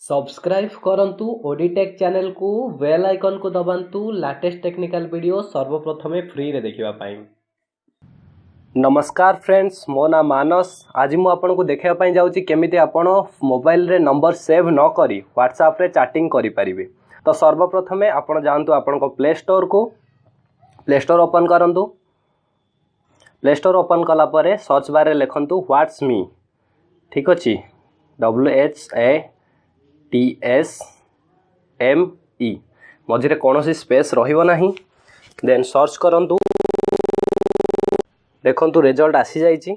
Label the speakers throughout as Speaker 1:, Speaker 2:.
Speaker 1: Subscribe କରନ୍ତୁ ଓଡିଟେକ୍ ଚ୍ୟାନେଲକୁ, bail ଆଇକନ୍କୁ ଦବାନ୍ତୁ latest technical video ସର୍ବପ୍ରଥମେ ଫ୍ରିରେ ଦେଖିବା ପାଇଁ। ନମସ୍କାର ଫ୍ରେଣ୍ଡସ୍, ମୋ ନାଁ ମାନସ। ଆଜି ମୁଁ ଆପଣଙ୍କୁ ଦେଖାଇବା ପାଇଁ ଯାଉଛି କେମିତି ଆପଣ ମୋବାଇଲରେ ନମ୍ବର ସେଭ୍ ନ କରି ହ୍ୱାଟ୍ସଆପ୍ରେ ଚାଟିଂ କରିପାରିବେ। ତ ସର୍ବପ୍ରଥମେ ଆପଣ ଯାଆନ୍ତୁ ଆପଣଙ୍କ ପ୍ଲେ ଷ୍ଟୋରକୁ। ପ୍ଲେ ଷ୍ଟୋର ଓପନ୍ କରନ୍ତୁ। ପ୍ଲେ ଷ୍ଟୋର ଓପନ୍ କଲା ପରେ ସର୍ଚ୍ଚ ବାର୍ରେ ଲେଖନ୍ତୁ ହ୍ୱାଟ୍ସ ମି, ଠିକ୍ ଅଛି? WHATSME, ମଝିରେ କୌଣସି ସ୍ପେସ୍ ରହିବ ନାହିଁ। ଦେନ୍ ସର୍ଚ୍ଚ କରନ୍ତୁ। ଦେଖନ୍ତୁ, ରେଜଲ୍ଟ ଆସିଯାଇଛି।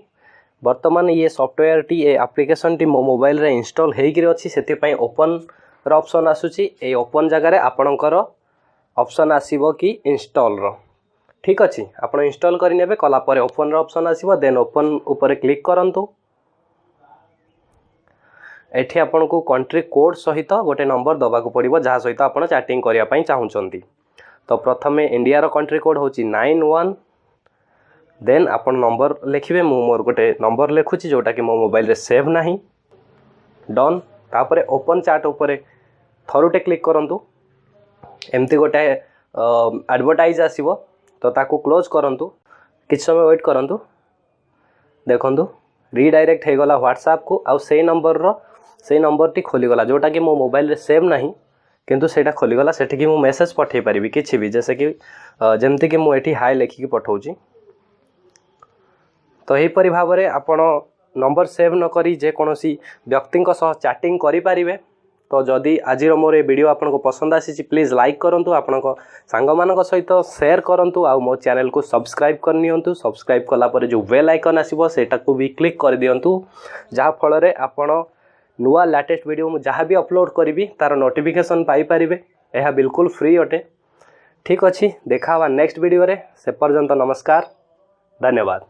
Speaker 1: ବର୍ତ୍ତମାନ ଇଏ ସଫ୍ଟୱେୟାରଟି, ଏ ଆପ୍ଲିକେସନଟି ମୋ ମୋବାଇଲରେ ଇନଷ୍ଟଲ୍ ହେଇକିରି ଅଛି, ସେଥିପାଇଁ ଓପନ୍ର ଅପସନ୍ ଆସୁଛି। ଏଇ ଓପନ୍ ଜାଗାରେ ଆପଣଙ୍କର ଅପସନ୍ ଆସିବ କି ଇନଷ୍ଟଲ୍ର, ଠିକ୍ ଅଛି? ଆପଣ ଇନଷ୍ଟଲ୍ କରିନେବେ। କଲା ପରେ ଓପନ୍ର ଅପସନ୍ ଆସିବ। ଦେନ୍ ଓପନ୍ ଉପରେ କ୍ଲିକ୍ କରନ୍ତୁ। ଏଠି ଆପଣଙ୍କୁ କଣ୍ଟ୍ରି କୋଡ଼୍ ସହିତ ଗୋଟେ ନମ୍ବର ଦେବାକୁ ପଡ଼ିବ, ଯାହା ସହିତ ଆପଣ ଚାଟିଂ କରିବା ପାଇଁ ଚାହୁଁଛନ୍ତି। ତ ପ୍ରଥମେ ଇଣ୍ଡିଆର କଣ୍ଟ୍ରି କୋଡ଼୍ ହେଉଛି 91। ଦେନ୍ ଆପଣ ନମ୍ବର ଲେଖିବେ। ମୁଁ ମୋର ଗୋଟେ ନମ୍ବର ଲେଖୁଛି, ଯେଉଁଟାକି ମୋ ମୋବାଇଲରେ ସେଭ୍ ନାହିଁ। ଡନ୍। ତାପରେ ଓପନ୍ ଚାଟ୍ ଉପରେ ଥରୁଟେ କ୍ଲିକ୍ କରନ୍ତୁ। ଏମିତି ଗୋଟେ ଆଡ଼ଭର୍ଟାଇଜ୍ ଆସିବ, ତ ତାକୁ କ୍ଲୋଜ୍ କରନ୍ତୁ। କିଛି ସମୟ ୱେଟ୍ କରନ୍ତୁ। ଦେଖନ୍ତୁ, ରିଡାଇରେକ୍ଟ ହେଇଗଲା ହ୍ୱାଟ୍ସଆପ୍କୁ ଆଉ ସେଇ ନମ୍ବରର ସେଇ ନମ୍ବରଟି ଖୋଲିଗଲା, ଯେଉଁଟାକି ମୋ ମୋବାଇଲରେ ସେଭ୍ ନାହିଁ, କିନ୍ତୁ ସେଇଟା ଖୋଲିଗଲା। ସେଠିକି ମୁଁ ମେସେଜ୍ ପଠାଇ ପାରିବି କିଛି ବି, ଜେସେ କି ଯେମିତିକି ମୁଁ ଏଠି ହାଇ ଲେଖିକି ପଠାଉଛି। ତ ଏହିପରି ଭାବରେ ଆପଣ ନମ୍ବର ସେଭ୍ ନ କରି ଯେକୌଣସି ବ୍ୟକ୍ତିଙ୍କ ସହ ଚାଟିଂ କରିପାରିବେ। ତ ଯଦି ଆଜିର ମୋର ଏ ଭିଡ଼ିଓ ଆପଣଙ୍କୁ ପସନ୍ଦ ଆସିଛି, ପ୍ଲିଜ୍ ଲାଇକ୍ କରନ୍ତୁ, ଆପଣଙ୍କ ସାଙ୍ଗମାନଙ୍କ ସହିତ ସେୟାର କରନ୍ତୁ ଆଉ ମୋ ଚ୍ୟାନେଲକୁ ସବସ୍କ୍ରାଇବ୍ କରିନିଅନ୍ତୁ। ସବସ୍କ୍ରାଇବ୍ କଲା ପରେ ଯେଉଁ ବେଲ୍ ଆଇକନ୍ ଆସିବ, ସେଇଟାକୁ ବି କ୍ଲିକ୍ କରିଦିଅନ୍ତୁ, ଯାହାଫଳରେ ଆପଣ ନୂଆ ଲାଟେଷ୍ଟ ଭିଡ଼ିଓ ମୁଁ ଯାହା ବି ଅପଲୋଡ଼ କରିବି, ତା'ର ନୋଟିଫିକେସନ୍ ପାଇପାରିବେ। ଏହା ବିଲକୁଲ ଫ୍ରି ଅଟେ। ଠିକ୍ ଅଛି, ଦେଖା ହେବା ନେକ୍ସଟ ଭିଡ଼ିଓରେ। ସେ ପର୍ଯ୍ୟନ୍ତ ନମସ୍କାର, ଧନ୍ୟବାଦ।